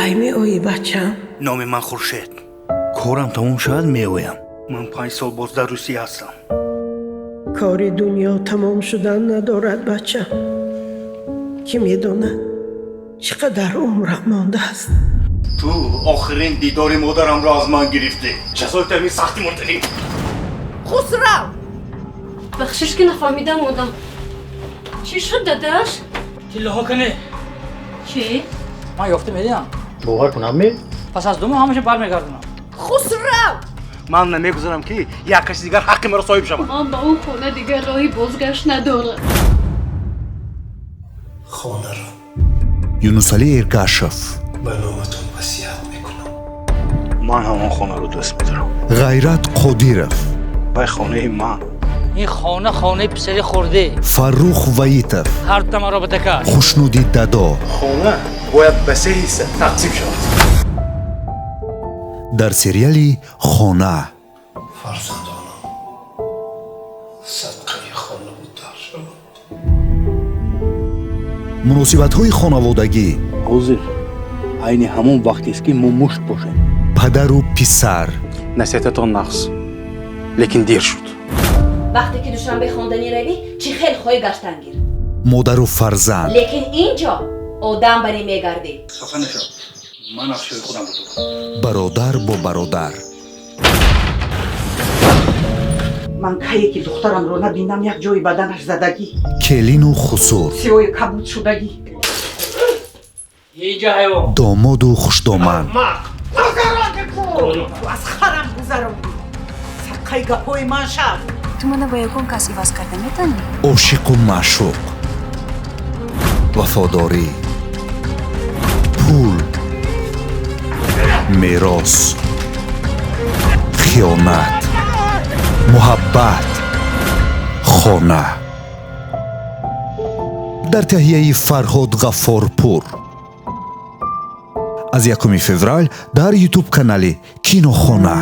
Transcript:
Кай меоӣ, бачам? Номи ман Хуршед. Корам тамом шавад, меоям. Ман 5 сол боз дар Русия ҳастам. Кори дунё тамом шудан надорад, бачам. Кӣ медонад, чӣ қадар умрам мондааст. Ту охирин дидори модарамро аз ман гирифтӣ. Ҷазои ту ҳамин сахти мурданӣ. Хусрав! Бахшиш, ки нафаҳмидам, одам. Чӣ шуд, дадаш? Тиллоҳо кане? Чӣ? Ман ёфта медиҳам. Бовар кунам ме? Пас аз 2 моҳ ҳамаша бармегардонам. Хусрав! Ман намегузорам, ки як каси дигар ҳаққи маро соҳиб шавад. Ман ба он хона дигар роҳи бозгашт надорам. Хонаро Юнусалӣ Эргашев. Ба номатон васият мекунам. Ман ҳамон хонаро дӯст медорам. Ғайрат Қодиров. Вай хонаи ман. Ин хона хонаи писари хурдӣ. Фаррух Ваитов. Ҳар дута маро ба кард. Хушнуди Дадо. Хона бояд ба се ҳисса тақсим шавад. Дар сериали «Хона». Фарзандонам садқаи хонаву дар шаванд. Муносибатҳои хонаводагӣ. Ҳозир айни ҳамон вақтест, ки мо мушт бошем. Падару писар. Насиҳататон нағз, лекин дер шуд. Вақте ки Душанбе хонданӣ равӣ, чӣ хел хоҳӣ гаштан гир. Модару фарзанд. Лекин ин ҷо одам барӣ мегардӣ. Хафа нашав, ман нақшаи худамро дорам. Бародар бо бародар. Ман кае ки духтарамро набинам, як ҷои баданаш задагӣ. Келину хусур. Сиёи кабуд шудагӣ. Инҷа ҳайвон. Домоду хушдоман. Аз харам гузарондӣ, садқаи гапҳои ман шав. Ту мана бо ягон кас иваз карда метавонӣ? Ошиқу маъшуқ, вафодорӣ, пул, мерос, хиёнат, муҳаббат, хона. Дар таҳияи Фарҳод Ғаффорпур. Аз 1 феврал дар Ютуб канали «Кинохона».